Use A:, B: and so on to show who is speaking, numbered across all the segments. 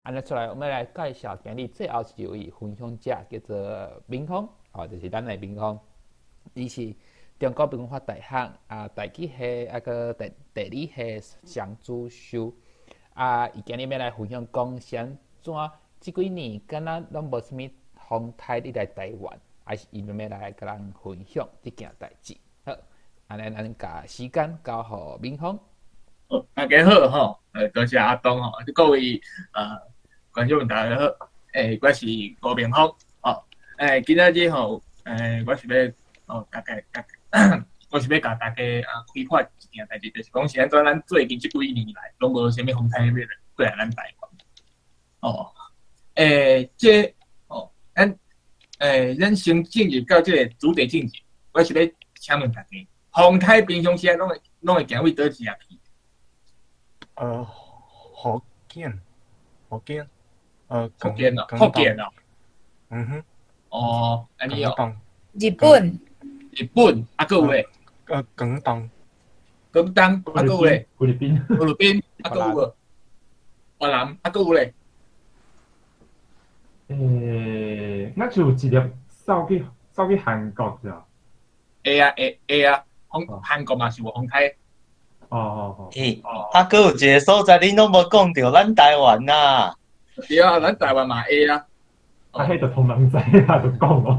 A: 按呢出來，我們來介紹今日最後一位分享者，叫做明峰，哦，就是咱的明峰，伊是中國文化大學啊，台語系啊閣地理系雙主修。啊，伊今日欲來分享講是按怎這幾年敢若攏無啥物風颱入來台灣，還是伊欲來共咱分享這件代誌。好，按呢咱共時間交予明峰。
B: 好，大家好吼，多謝阿東吼，各位觀眾大家好，我是吳明峰，吼，今仔日吼，我是欲共大家啊開發一件代誌，就是講是按怎咱最近這幾年來，攏無啥物風颱欲過來咱台灣。哦，這，哦，咱先進入到這个主題進前，我是欲請問大家，風颱平常時攏會行佇佗一仔去？
C: 福建，福建，
B: 福建哦，福建哦，
C: 嗯哼，
B: 哦，按呢哦，
D: 日本，
B: 日本，啊，閣有咧？
C: 廣東，
B: 廣東，啊，閣有咧？
E: 菲律賓，
B: 菲律賓，啊，閣有無？越南，啊，閣有咧？
E: 若像有一粒走去韓國咋？
B: 會啊，會會啊，韓國嘛是有風颱。
E: 哦哦哦。
F: 欸，啊，閣有一个所在恁攏無講著，咱台灣啊。
B: 對啊，咱台灣嘛會啊。
E: 啊，彼就通人知啊，就講哦。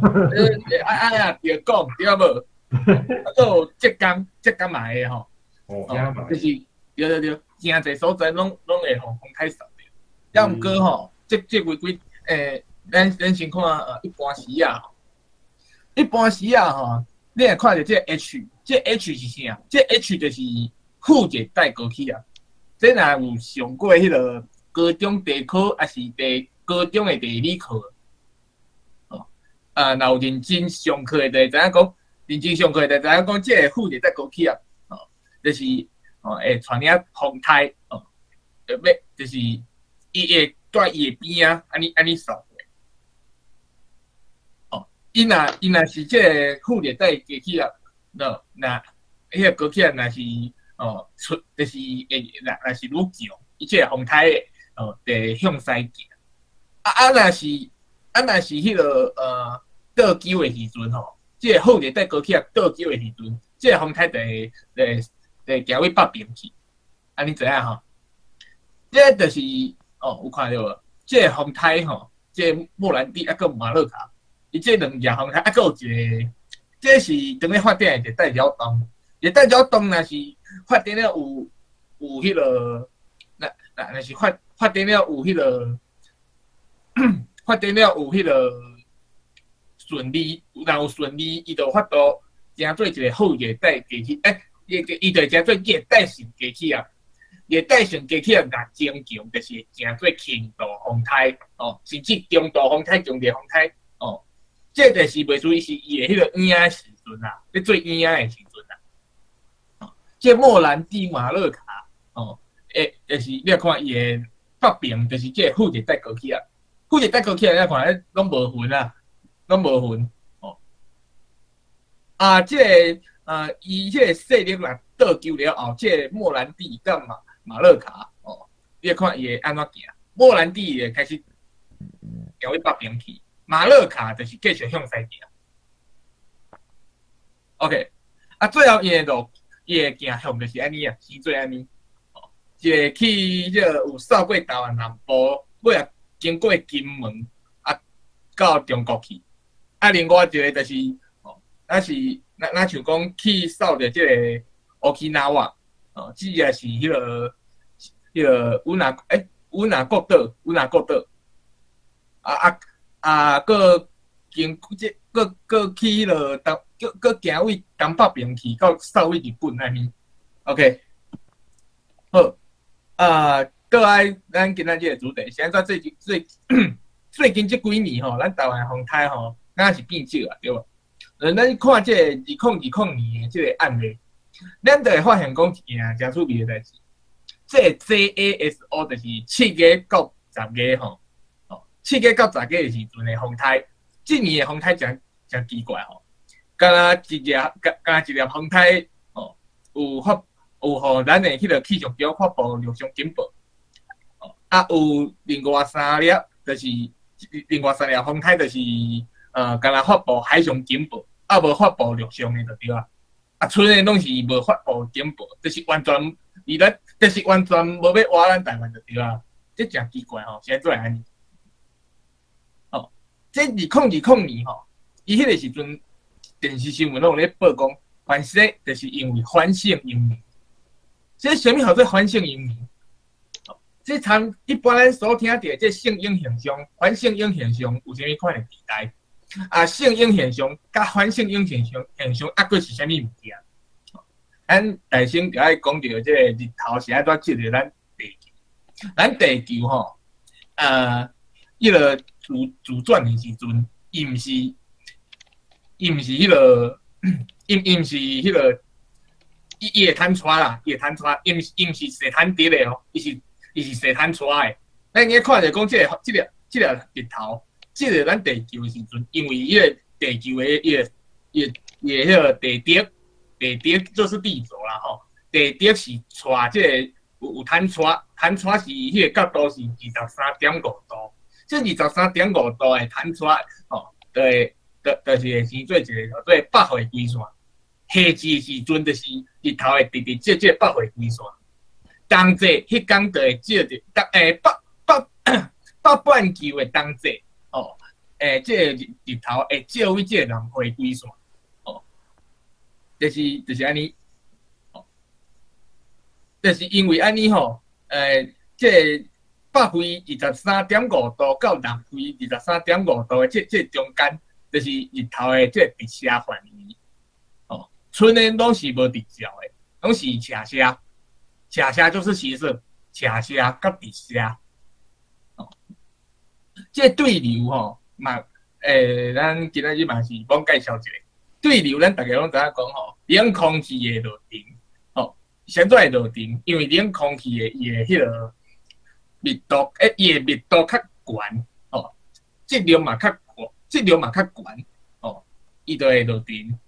B: 啊啊啊，著講對無？啊，閣有浙江，浙江嘛會吼。
E: 哦，
B: 就是，對對對，誠濟所在攏會予風颱掃著。抑毋過吼，這幾幾咱先看一般時仔吼，一般時仔吼，你會看著這 H，這 H 是啥？這 H 就是副熱帶高氣壓。這若有上過彼个高中地科，抑是高中的地理課，哦，啊，若有認真上課的，就會知影講，認真上課的就知影講，這个副熱帶高氣壓，哦，就是哦會帶領風颱，哦，欲就是伊會蹛伊的邊仔，按呢按呢掃過。哦，伊若是這个副熱帶高氣壓，若彼个高氣壓若是哦出，就是會若是愈強，伊這个風颱會哦，就會向西行。啊啊，若是彼个倒勾的時陣吼，這个副熱帶高氣壓倒勾的時陣，這个風颱就會行去北邊去。按呢知影吼？這就是哦，有看著無？這个風颱吼，這个莫蘭蒂抑閣馬勒卡，伊這兩隻風颱抑閣有一个，這是當咧發展的熱帶擾動。熱帶擾動若是發展了有彼个，若是發展了有彼个，發展了有彼个順利，若有順利，伊就有法度成做一个好熱帶低氣，伊就會成做熱帶性低氣壓。熱帶性低氣壓若增強，就是會成做輕度風颱，哦，甚至中度風颱、中度風颱，哦，這就是袂輸伊是伊的彼个影的時陣啊，咧做影的時陣啊。哦，這莫蘭蒂馬勒卡，哦，就是你看伊的北邊，就是這個副熱帶高氣壓，副熱帶高氣壓你看，攏無雲啊，攏無雲，哦。啊，這个伊這个勢力若倒勾了後，這个莫蘭蒂佮馬勒卡，哦，你看伊會按怎行？莫蘭蒂會開始行去北邊去，馬勒卡就是繼續向西行。OK，啊，最後伊會落，伊會行向就是按呢啊，先做按呢，哦，一个去這個有掃過台灣南部，尾仔經過金門，啊，到中國去。啊，另外一个就是，哦，若是若像講去掃著這个 Okinawa，哦，這也是彼个與那國島，與那國島，啊啊啊，閣經這閣閣去彼个東，閣閣行位東北邊去，到掃去日本按呢。OK，好，啊，閣來咱今仔日的主題是按怎最近最最近這幾年吼，咱台灣風颱吼，敢若是變少啊，對無？咱看這個2020年的這个案例，咱就會發現講一件誠趣味的代誌。這个 JASO 就是7月到10月吼，哦，七月到十月的時陣的風颱，這年的風颱誠誠奇怪吼，敢若一粒敢若一粒風颱哦，有發有予咱的彼个氣象局發布陸上警報，哦，啊，有另外三粒，就是另外三粒風颱，就是敢若發布海上警報，啊無發布陸上的就對啊。啊，賰的攏是無發布警報，就是完全離咱，就是完全無欲倚咱台灣就對啊。這誠奇怪吼，是按怎會按呢？哦，這2020年吼，伊彼个時陣電視新聞攏有咧報講，凡是就是因為反聖嬰年。這啥物號做反聖嬰年？這參一般咱所聽著的這聖嬰現象、反聖嬰現象有啥物款的期待？啊，聖嬰現象佮反聖嬰現象，啊，閣是啥物物件？咱大先就愛講著這個日頭是按怎照著咱地球？咱地球吼，彼个自轉的時陣，伊毋是彼个，伊毋是彼个，伊會攤掣啦，伊會攤掣，伊毋是踅攤直的哦，伊是踅攤掣的。咱會看著講這個日頭，這個咱地球的時陣，因為彼個地球的伊個彼個地軸，地軸就是地軸啦吼，地軸是掣這個有攤掣，攤掣是彼個角度是23.5度，這23.5度的攤掣吼，就會就是會生做一個叫做北迴歸線。夏季的時陣就是日頭會直直照這個北迴歸線，冬季彼工就會照著北半球的冬季吼，這個日頭會照佇這個南迴歸線，吼，就是按呢，吼，就是因為按呢吼，這個北緯23.5度到南緯23.5度的這中間，就是日頭的這個直射範圍。哦，賰的攏是無直照的，攏是斜射，斜射就是斜射，斜射佮直射。哦，這個對流吼嘛，咱今仔日嘛是罔介紹一下對流，咱逐家攏知影講吼，冷空氣會落沉，吼，啥怎會落沉？因為冷空氣的伊的彼個密度，伊的密度較懸，吼，質量嘛較懸，質量嘛較懸，吼，伊就會落沉。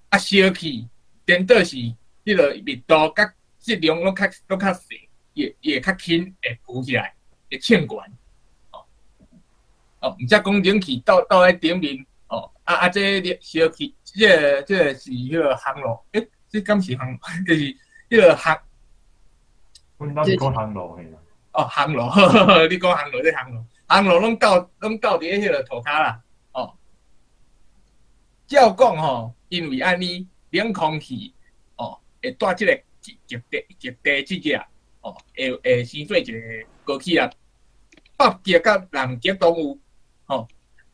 B: 啊，燒氣顛倒是彼個密度佮質量攏較細，伊會較輕，會浮起來，會衝懸。哦，毋則講冷氣倒倒佇頂面，哦，啊，這燒氣，這個是彼個烘爐，這敢是烘？就是彼個烘。
E: 阮兜是講烘爐嘿啦。
B: 哦，烘爐，好好好，你講烘爐，這烘爐，烘爐攏鬥佇咧彼個塗跤啦，哦。照講吼，因為按呢冷空氣，哦，會帶這個極地這個，哦，會生做一個高氣壓，北極佮南極都有。吼，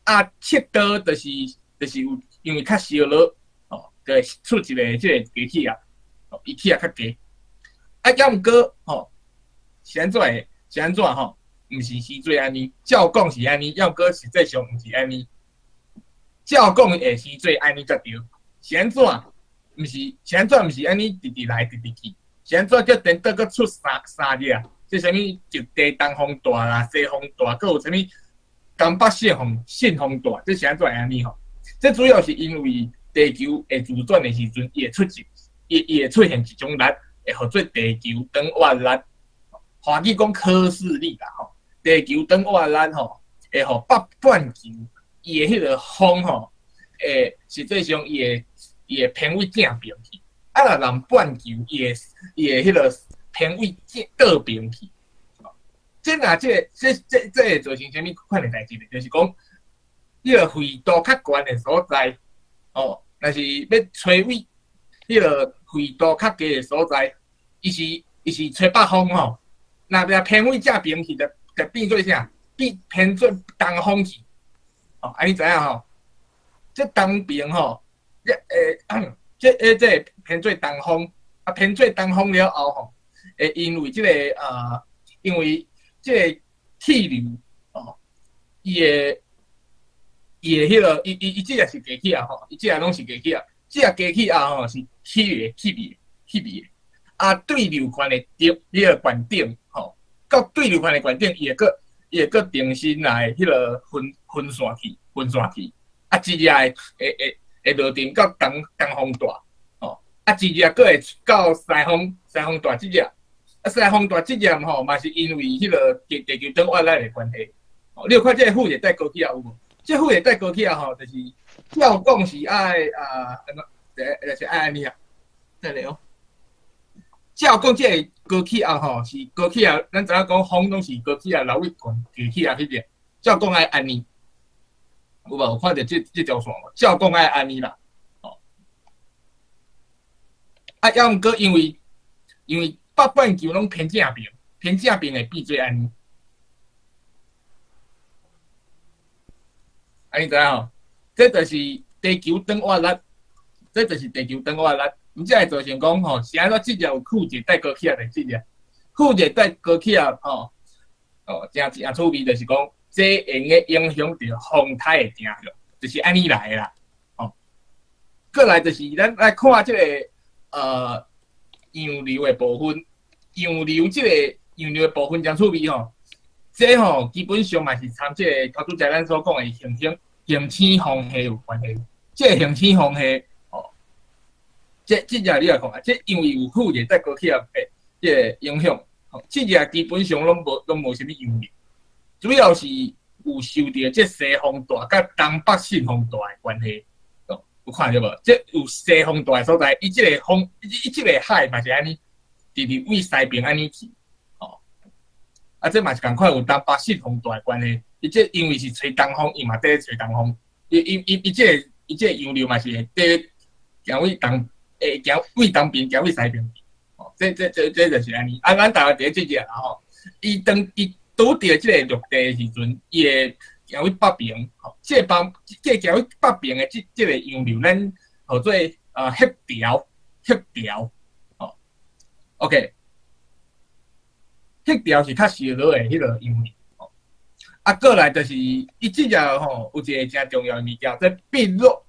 B: 啊，赤道就是有，因為較燒熱，吼，就會出一個這個低氣壓，吼，伊氣壓較低。啊，抑毋過，吼，是按怎的？是按怎吼？毋是生做按呢，照講是按呢，抑毋過實際上毋是按呢。照講會生做按呢才對，是按怎？毋是，是按怎？毋是按呢直直來直直去，是按怎叫顛倒閣出三隻？這啥物極地東風帶啦、西風帶，閣有啥物？東北信風帶，這是按怎會按呢吼？這主要是因為地球會自轉的時陣，伊會出現一種力，會號做地球轉彎力。華語講科氏力啦吼，地球轉彎力吼，會予北半球伊的彼個風吼，會實際上伊會偏位正爿去。啊，若南半球伊會彼個偏位正倒爿去。這若這個這這這會造成啥物款的代誌呢？就是講，彼個緯度較懸的所在，哦，若是欲吹位，彼個緯度較低的所在，伊是吹北風吼，若若偏位正爿去，就變做啥？變偏做東風去。哦，按呢知影吼？這東邊吼，這偏做東風，啊偏做東風了後吼，會因為這個因為這個氣流哦，伊會彼個，伊這個是低氣壓吼，伊這個攏是低氣壓，這個低氣壓吼是氣味的，啊對流圈的頂，彼個懸頂吼，到對流圈的懸頂，伊會閣重新來彼個分散去，分散去，啊，一日會落沉到東風帶，吼，啊，一日閣會到西風帶這隻，啊，西風大這粒吼，嘛是因為彼個地球轉彎力的關係。哦，你有看這個副熱帶高氣壓有無？這個副熱帶高氣壓吼，就是照講是愛啊，按怎？就是愛按呢啊，等下哦。照講這個高氣壓吼，是高氣壓，咱知影講風攏是高氣壓流去懸低氣壓彼個。照講愛按呢，有無？有看著這條線無？照講愛按呢啦。哦，啊，抑毋過因為北半球攏偏正爿，偏正爿會變做按呢。啊，你知影吼？這就是地球轉彎力，這就是地球轉彎力。毋才會造成講吼，是按怎這隻有副熱帶高氣壓的這隻，副熱帶高氣壓吼，哦，誠誠趣味，就是講，這會用得影響著風颱的定向，就是按呢來的啦。吼，過來就是咱來看這個洋流的部分，洋流這個洋流的部分誠趣味吼，這吼基本上嘛是參這個頭拄才咱所講的行星風系有關係。這個行星風系吼，這隻你來看啊，這因為有副熱帶高氣壓的這個影響，吼，這隻基本上攏無啥物洋流，主要是有受著這西風帶佮東北信風帶的關係。有看著無？這有西風帶的所在，伊這個風，伊這個海嘛是按呢，直直對西爿按呢去，吼。啊，這嘛是仝款有東北信風帶的關係。伊這因為是吹東風，伊嘛綴吹東風。伊這個洋流嘛是會綴行對東，會行對東邊，行對西爿。吼，這就是按呢。啊，咱台灣佇咧這隻啦吼，伊當伊拄著這個陸地的時陣，伊會行去北爿，吼，這個北，這個行去北爿的這個洋流，咱號做協調，吼，OK，協調是較燒熱的彼個洋流，吼，啊，過來就是伊這隻吼有一個誠重要的物件，這秘魯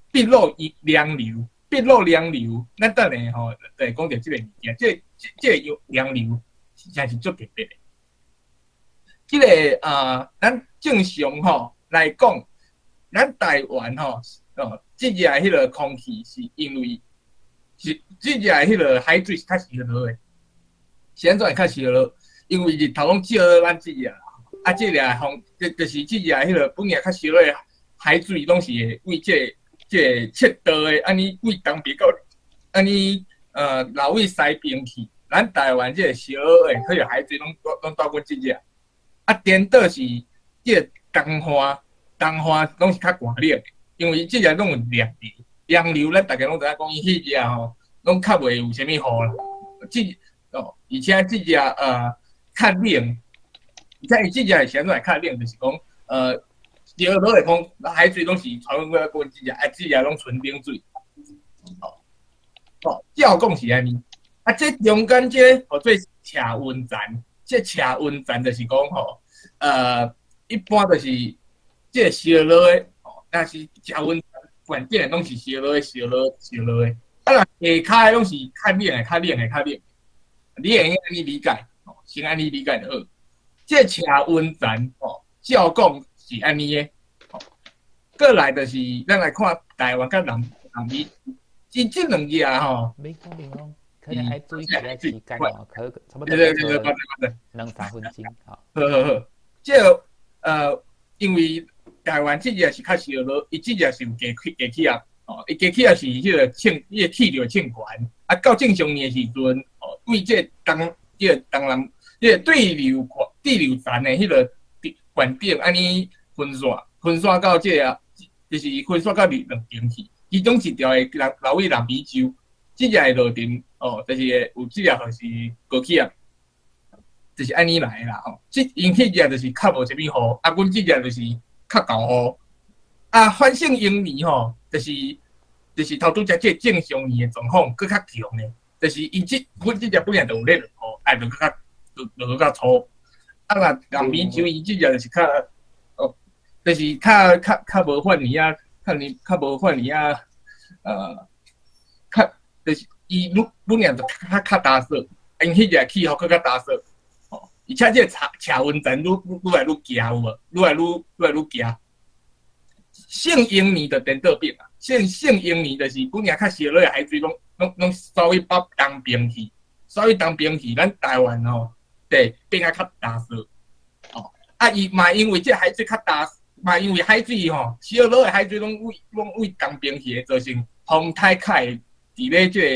B: 涼流，秘魯涼流，咱等下吼就會講著這個物件，這個洋流實在是足特別的。這個啊，咱正常吼來講，咱台灣吼，哦，這隻彼個空氣是因為是這隻彼個海水是較燒熱的，是按怎會較燒熱？因為日頭攏照咱這隻，啊，這隻風，就是這隻彼個本來較燒熱的海水，攏是會對這個赤道的，按呢對東邊到按呢流去西邊去。咱台灣這個燒熱的彼個海水攏到阮這隻。啊，顛倒是這個東岸，東岸攏是較寒冷的，因為這隻攏有涼流，涼流咱逐家攏知影講，伊彼隻吼，攏較袂有啥物雨啦。這哦，而且這隻較冷，而且伊這隻是按怎會較冷，就是講熱落的風，海水攏是傳過來阮這隻，啊，這隻攏純冷水。哦，哦，照講是按呢，啊，這中間這號做斜溫層。這斜溫層就是講吼，一般就是這個燒熱的，吼，若是斜溫層懸頂的攏是燒熱的、燒熱、燒熱的，啊，若下跤的攏是較冷的、較冷的、較冷。你會用按呢理解，吼，先按呢理解就好。這個斜溫層吼，照講是按呢的，吼，過來就是咱來看台灣佮南美，這兩隻吼。
A: 免講。可能愛注意一下時間哦，可差不多兩三分鐘，吼。
B: 好好好，這個因為台灣這隻是較燒熱，伊這隻是有低氣壓，哦，伊低氣壓是彼個氣，彼個氣流衝懸，啊，到正常年的時陣，哦，對這個東，這個東南，這個對流層的彼個懸頂按呢分散到這個，就是分散到兩邊去，其中一條會流去南美洲，這隻會落佇。哦，就是有這隻就是高氣壓，就是按呢來的啦吼。這𪜶彼隻就是較無啥物雨，啊，阮這隻就是較厚雨。啊，反正英年吼，就是頭拄才這正常年的狀況，閣較強的，就是伊這阮這隻本來就有咧落雨，啊，就閣較落較粗。啊，若南美洲伊這隻就是較，哦，就是較無遐爾啊，較無遐爾啊，較就是。伊愈本來就較焦燥，𪜶彼隻氣候閣較焦燥，吼！而且這個斜溫層愈來愈行有無？愈來愈行。聖嬰年就顛倒變啊！聖嬰年就是本來較燒熱的海水攏走去北東邊去，走去東邊去，咱台灣吼，對變啊較乾燥。哦，啊伊嘛因為這海水較乾，嘛因為海水吼，燒熱的海水攏為東邊去的，造成風颱較會佇咧這個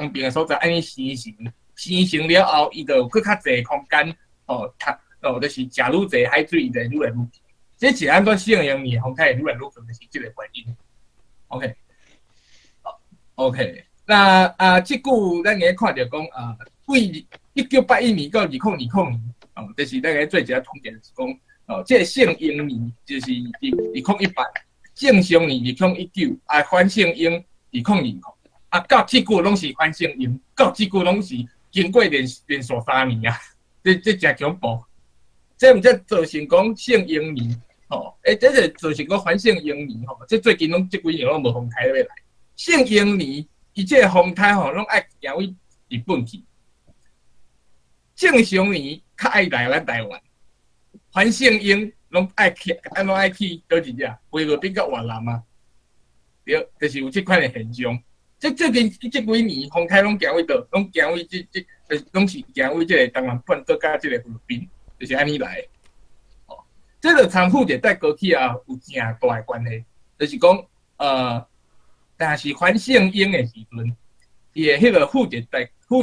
B: 東邊的所在按呢生成，生成了後，伊就有閣較濟空間，哦，讀哦，就是食愈濟海水，伊就會愈來愈強。這是按怎聖嬰年風颱會愈來愈強，就是這個原因。OK，OK，那啊，這久咱會看著講啊，對1981年到2020年，哦，就是咱個做一個統計，就是講，哦，這個聖嬰年就是2018，正常年2019，啊，反聖嬰2020，啊，到這久攏是反聖嬰，到這久攏是經過連續3年啊，這誠恐怖。這毋則造成講聖嬰年，吼，欸，這就造成講反聖嬰年，吼，這最近攏這幾年攏無風颱欲來。聖嬰年，伊這個風颱吼，攏愛行去日本去。正常年較愛來咱台灣，反聖嬰攏愛去，啊，攏愛去佗一只菲律賓佮越南啊。對，就是有這款的現象。這最近這幾年風颱攏行去佗？攏行去這這，攏是行去這個東南半島佮這個菲律賓。就是按呢來，哦，這個參副熱帶高氣壓有誠大的關係，就是講，但是反聖嬰的時陣，伊的彼個副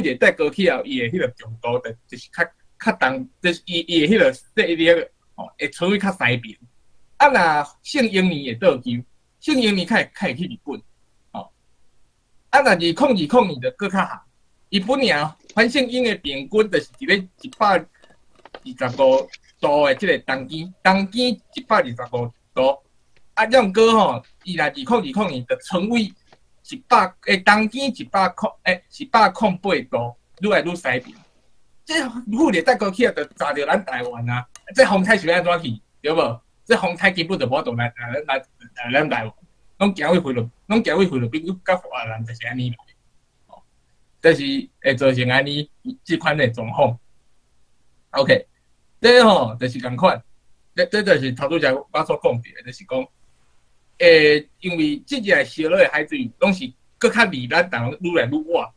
B: 熱帶高氣壓，伊的彼個強度就是較重，就是伊的彼個勢力哦，會處於較西邊。啊，若聖嬰年會倒勼，聖嬰年較會去日本，哦，啊，若2020年就閣較好，伊本來反聖嬰的平均就是佇咧125度的這個東經，東經125度，啊，這毋過吼，伊若2020年就成為一百欸，東經一百空欸，108度，愈來愈西邊。這副熱帶高氣壓就軋著咱台灣啊！這風颱是欲按怎去？對無？這風颱根本就無法度來咱台灣，攏行去菲律，攏行去菲律賓佮越南，就是按呢來。哦，這是會造成按呢這款的狀況。OK。這吼就是仝款，這就是頭拄才我所講著的，就是講，欸，因為這隻燒熱的海水攏是閣較離咱台灣愈來愈遠，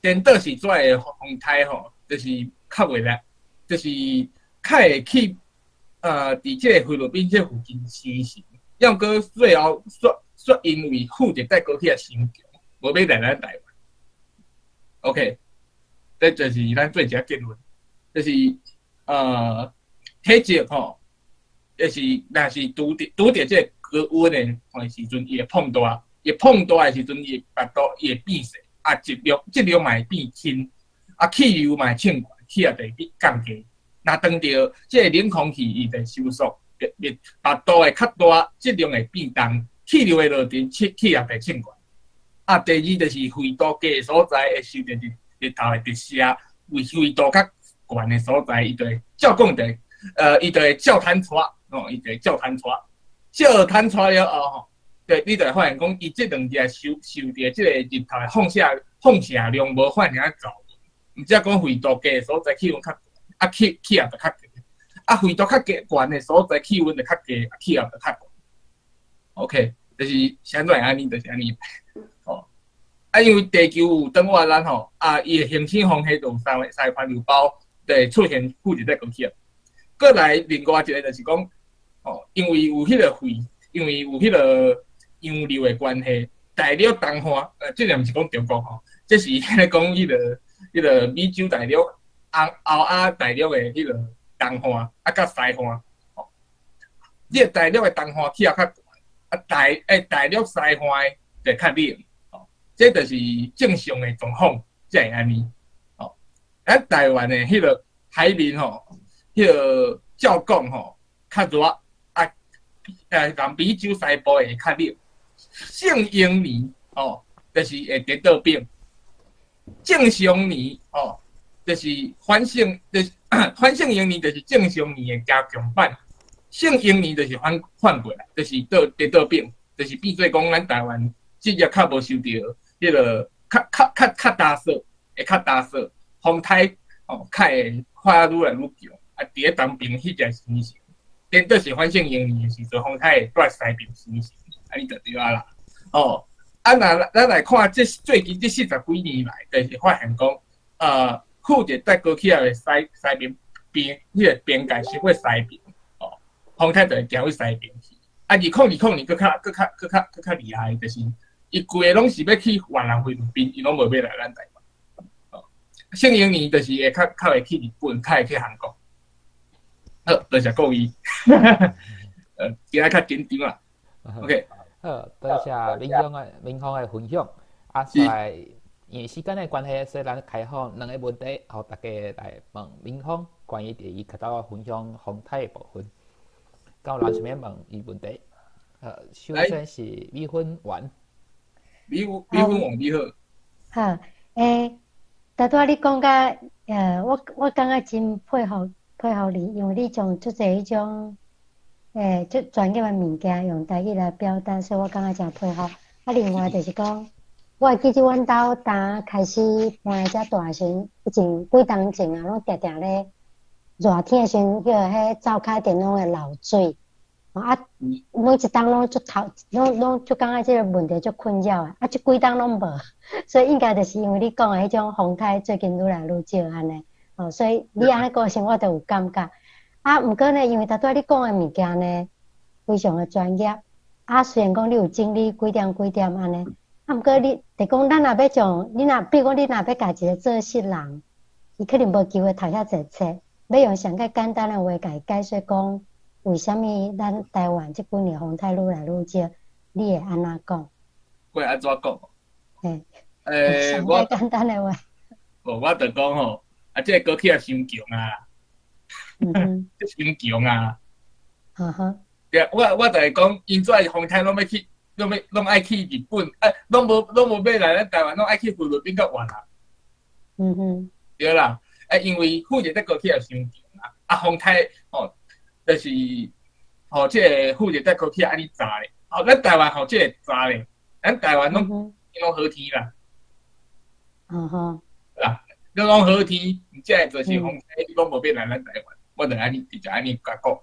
B: 顛倒是遮的風颱吼，就是較袂來，就是較會去，佇這個菲律賓這附近生成，抑毋過最後煞因為副熱帶高氣壓傷強，無欲來咱台灣。OK，這就是咱做一個結論，就是。體積吼，就是若是拄著這個高溫的吼時陣，伊會膨大，伊膨大的時陣，伊會腹肚伊會變細，啊，質量嘛會變輕，啊，氣流嘛會衝懸，氣壓就會變降低。若當著這個冷空氣，伊就會收縮，變腹肚會較大，質量會變重，氣流會落沉，氣壓就會衝懸。啊，第二就是緯度低的所在會受著日頭的直射，緯度較懸的所在，伊就會照講就會，伊就會照攤帶，哦，伊就會照攤帶，照攤帶了後吼，對，你就會發現講，伊這兩日受著這個日頭的放射量無遐爾夠，毋則講緯度低的所在氣溫較懸，啊氣壓就較低，啊緯度較低懸的所在氣溫就較低，啊氣壓就較懸。OK，就是啥物會按呢，就是按呢。哦，啊因為地球有轉倚咱吼，啊伊的行星風系就有三個環流胞。對，出現副熱帶高氣壓。過來另外一個就是講，哦，因為有彼個氣，因為有彼個洋流的關係，大陸東岸，這個毋是講中國吼，這是咧講彼個美洲大陸、歐亞大陸的彼個東岸，啊，佮西岸，吼，這個大陸的東岸氣壓較懸，啊大陸西岸的就較冷，吼，這就是正常的狀況，才會按呢。咱台灣的彼個海面吼，彼個照講吼較熱，啊，南美洲西部會較冷。聖嬰年吼，就是會顛倒變。正常年吼，就是反聖，就是反聖嬰年，就是正常年的加強版。聖嬰年就是反過來，就是倒顛倒變，就是變做講咱台灣這日較無受著彼個較乾燥，會較乾燥。風颱哦，較會發愈來愈強，啊，佇咧東邊彼隻生成，顛倒是反聖嬰年的時陣，風颱會蹛西邊生成，按呢就對啊啦。哦，啊，若咱來看這最近這四十幾年來，就是發現講，副熱帶高氣壓的西邊邊，彼個邊界傷過西邊，哦，風颱就會行去西邊去。啊，2020年閣較厲害，就是伊規个攏是欲去越南、菲律賓，伊攏無欲來咱台灣。哦，聖嬰年就是會較會去日本，較會去韓國。好，多謝各位。今仔較緊張啦。OK。
A: 好，多謝明芳的分享。啊，煞來因為時間的關係，所以咱開放兩个問題，予大家來問明芳關於佇伊較早分享風颱的部分。敢有人想欲問伊問題？首先是米粉丸。
B: 米粉王你好。
D: 好，拄拄仔你講甲，我感覺真佩服佩服你，因為你將足濟彼種，足專業的物件用台語來表達，所以我感覺誠佩服。啊，另外就是講，我會記得阮兜當開始搬來遮住的時陣，以前幾冬前啊，攏定定咧熱天的時陣，彼灶跤頂攏會漏水。啊，每一冬攏足頭，攏足感覺這个問題足困擾的，啊，這幾冬攏無，所以應該就是因為你講的彼種風颱最近愈來愈少按呢，哦，所以你按呢講時，我就有感覺。啊，毋過呢，因為拄拄仔你講的物件呢，非常的專業。啊，雖然講你有整理幾點幾點按呢，啊，毋過你就講咱若欲將，你若比如講你若欲共一個做穡人，伊可能無機會讀遐濟冊，欲用上較簡單的話共伊解說講，為啥物咱台灣這幾年風颱愈來愈少？你會按怎講？
B: 我會按怎講？
D: 嘿，
B: 我
D: 簡單的話。
B: 無，我就講吼，啊，這個高氣壓傷強啊，這傷強啊。對，我就會講，𪜶遮風颱攏欲去，攏愛去日本，欸，攏無欲來咱台灣，攏愛去菲律賓佮越南。對啦，啊，因為副熱帶高氣壓傷強啊，啊，風颱吼，就是吼，這个副熱帶高氣壓按呢炸咧，吼，咱台灣吼，這个炸咧，咱台灣攏好天啦。啦，攏好天，這个就是風颱攏無欲來咱台灣，我就按呢直接按呢共講，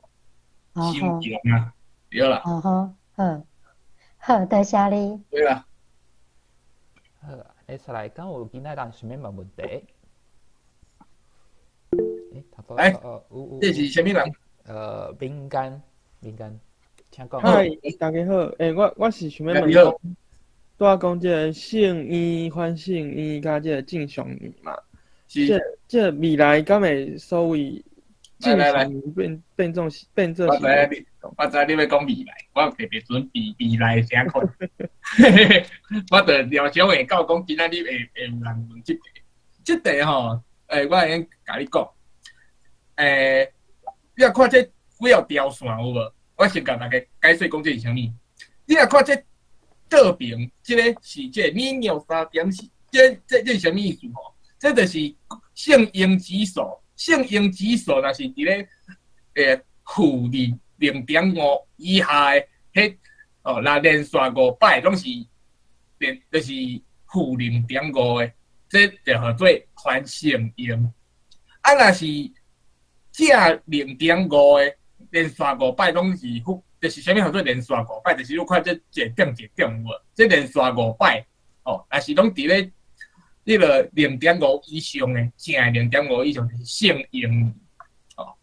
B: 傷強啊，對啦。
D: 哦好，好，好，多謝你。
B: 對啦。
A: 好，接下來敢有其他人想欲問問題？
B: 欸，這是啥物人？
A: 民間，民間，請講。
G: 嗨，大家好，欸，我是想欲問講，拄仔講這个聖嬰、反聖嬰佮這个正常年嘛，
B: 是。
G: 這未來敢會所謂正常年變做
B: 我知影你，我知你欲講未來，我有特別準備未來啥款。我就料想會到講今仔日會有人問這題，這題吼，欸，我會用共你講，欸，你若看這幾號條線有無？我先共大家解說講這是啥物。你若看這倒爿，這个是這個尼尿3.4，這是啥物意思吼？這就是聖嬰指數，聖嬰指數若是佇咧-0.5以下的，彼哦，若連續五擺攏是連，就是-0.5的，這就號做反聖嬰。啊，若是正零點五的，連續五擺攏是負，就是啥物號做連續五擺？就是你看這一點一點有無？這連續五擺，哦，若是攏佇咧彼个零點五以上的，正的零點五以上就是聖嬰。哦，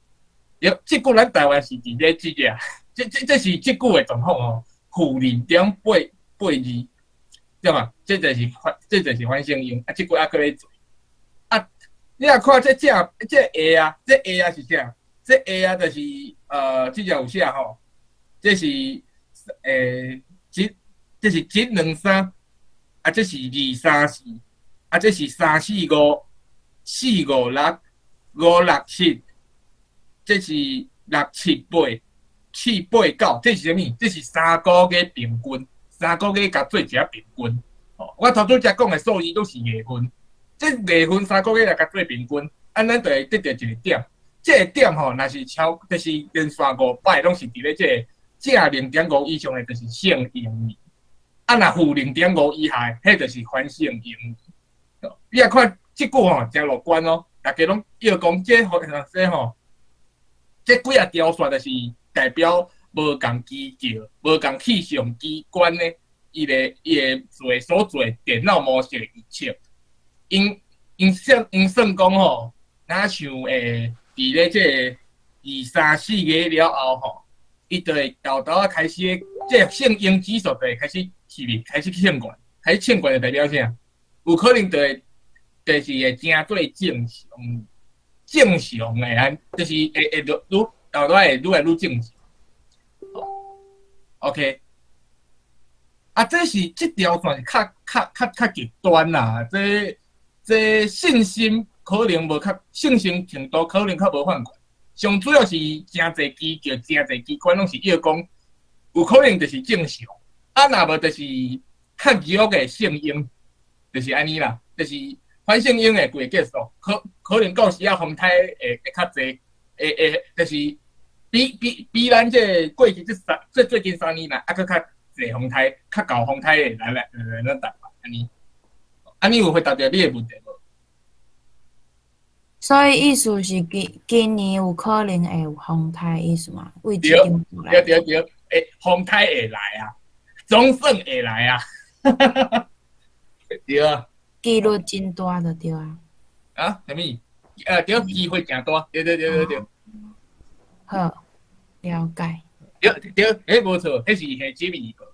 B: 對，這久咱台灣是佇咧這個，這是這久的狀況哦，-0.882，對嘛？這就是反聖嬰，啊，這久猶閣咧做。啊，你若看這正這下啊，這下啊是啥？這下啊就是，這只有寫吼，這是，欸，這是一兩三，啊，這是二三四，啊，這是三四五，四五六，五六七，這是六七八，七八九，這是啥物？這是三個月平均，三個月共做一下平均。哦，我頭拄才講的數字攏是月份，這月份三個月來共做平均，按咱就會得著一個點。這個點吼，若是超，就是連續五擺攏是佇咧這個正零點五以上的，就是聖嬰年。啊，若-0.5以下的，彼就是反聖嬰年。你若看這句吼，誠樂觀哦，大家攏臆講這吼，這吼，這幾仔條線就是代表無仝機構、無仝氣象機關的，伊个做所做電腦模式的預測。𪜶 因算講吼，若像會佇咧這個二三四月了後吼，伊就會沓沓仔開始，這個聖嬰指數就會開始起去，開始去升懸，開始升懸就代表啥？有可能就會，就是會誠做正常，正常的按，就是會會愈愈沓沓會愈來愈正常。OK，啊，這是這條線是較較較較極端啦，這這信心可能無較信心程度可能較無遐懸。上主要是誠濟機構、誠濟機關攏是約講，有可能就是正常，啊，若無就是較弱的聖嬰，就是按呢啦，就是反聖嬰的規個結束，可可能到時仔風颱會會較濟，會會就是比比比咱這個過去這三這最近三年來，猶閣較濟風颱，較厚風颱會來來來咱台灣按呢，按呢有回答著你的問題無？
H: 所以意思是今今年有可能會有風颱意思嘛？對
B: 對對對，會風颱會來啊，總算會來啊，對啊。
H: 幾率真大就對啊。
B: 啊？啥物？對，機會誠大，對對對對對。
H: 好，了解。
B: 對對，欸，無錯，彼是現這物。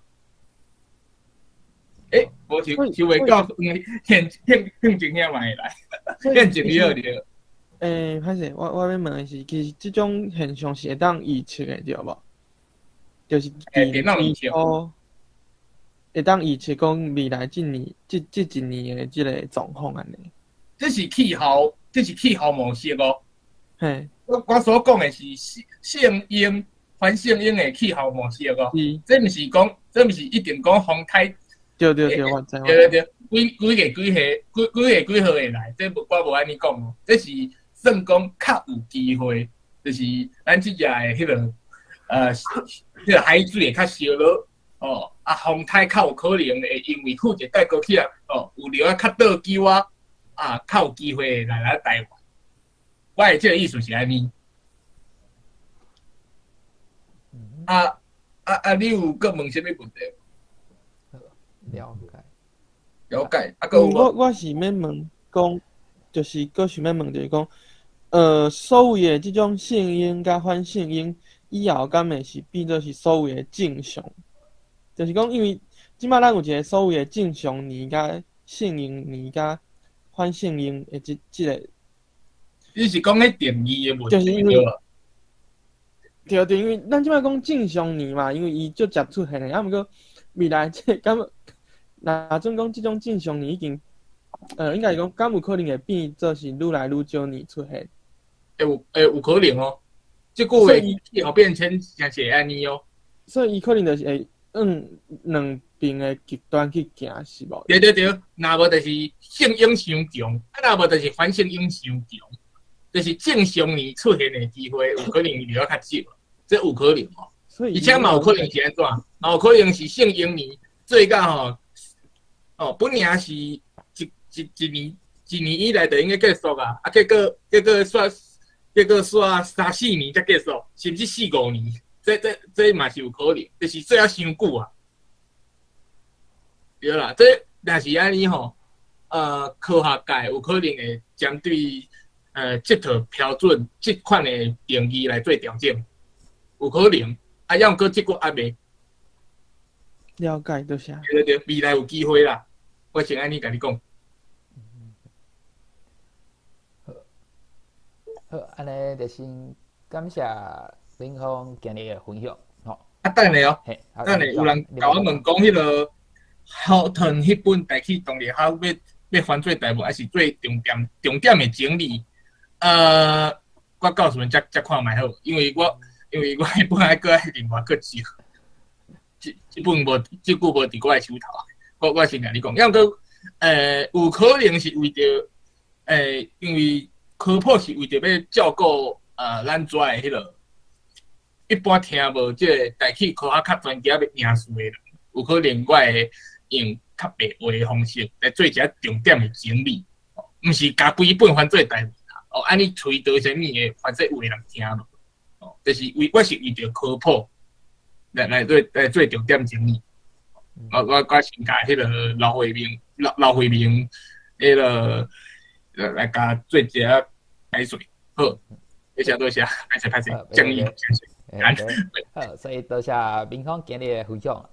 B: 欸，無想想袂到，現現現前遐嘛會來，現前了對。
G: 欸，歹勢，我我欲問的是，其實這種現象是會當預測的，對無？就是
B: 電
G: 腦會當預測講未來這年、這這一年的這個狀況按呢？
B: 這是氣候，這是氣候模式哦。
G: 嘿，
B: 我我所講的是聖嬰、反聖嬰的氣候模式哦。
G: 是，
B: 這毋是講，這毋是一定講風颱。
G: 對對對，我知。
B: 對對對，幾幾月幾號，幾幾月幾號會來？這無我無按呢講哦。這是算講較有機會，就是咱這只的彼個，這個海水會較燒熱哦，啊，風颱較有可能會因為副熱帶高氣壓哦，有了較倒鳩啊，啊，較有機會來來台灣。我的這個意思是按呢。啊啊啊！你有閣問啥物問題？
A: 了解，
B: 了解。啊，閣有無？
G: 我我是欲問講，就是閣想欲問，就是講，所謂的這種聖嬰佮反聖嬰，以後敢會是變做是所謂的正常？就是講，因為這擺咱有一個所謂的正常年佮聖嬰年佮反聖嬰的這這個。
B: 你是講彼定義的問題，
G: 就是因為對對，因為咱這擺講正常年嘛，因為伊足捷出現的，啊，毋過未來這敢，若準講這種正常年已經，應該是講敢有可能會變做是愈來愈少年出現？
B: 會有會有可能哦，這句話氣候變遷誠是會按呢哦。
G: 所以伊可能就是會往兩邊的極端去行，是無？
B: 對對對，若無就是聖嬰傷強，啊若無就是反聖嬰傷強，就是正常年出現的機會有可能比較較少，這有可能哦。
G: 所以
B: 而且嘛有可能是按怎？嘛有可能是聖嬰年做到吼，哦，本來是一一一年一年以內就應該結束啊，啊結果結果煞結果煞三四年才結束，甚至四五年，這這這嘛是有可能，就是做啊傷久啊。對啦，這若是按呢吼，科學界有可能會針對這套標準、這款的定義來做調整，有可能。啊，抑毋過這個還袂
G: 了解，多謝。
B: 對對對，未來有機會啦，我先按呢共你講。
A: 好，好，按呢就先感謝林峰今日的分享，吼。
B: 啊，等下哦，等下有人共我問講，彼個浩騰彼本台語動力學欲欲翻做台文，還是做重點重點的整理？我到時陣才才看覓好，因為我因為我彼本愛閣愛另外閣借，這這本無這久無佇我的手頭，我我先共你講，抑毋過有可能是為著因為科普是為著欲照顧咱遮的彼個一般聽無這個台語科學較專業欲贏輸的人，有可能我會用較白話的方式來做一下重點的整理，毋是共規本翻做台文啦，哦，按呢揣著啥物的，反正有的人聽無，哦，就是為我是為著科普來來做來做重點整理。我我我先共彼個劉慧明劉劉慧明彼個來共做一下解說。好，多謝多謝，歹勢歹勢，講義。
A: 好，所以多謝明峰今日的分享。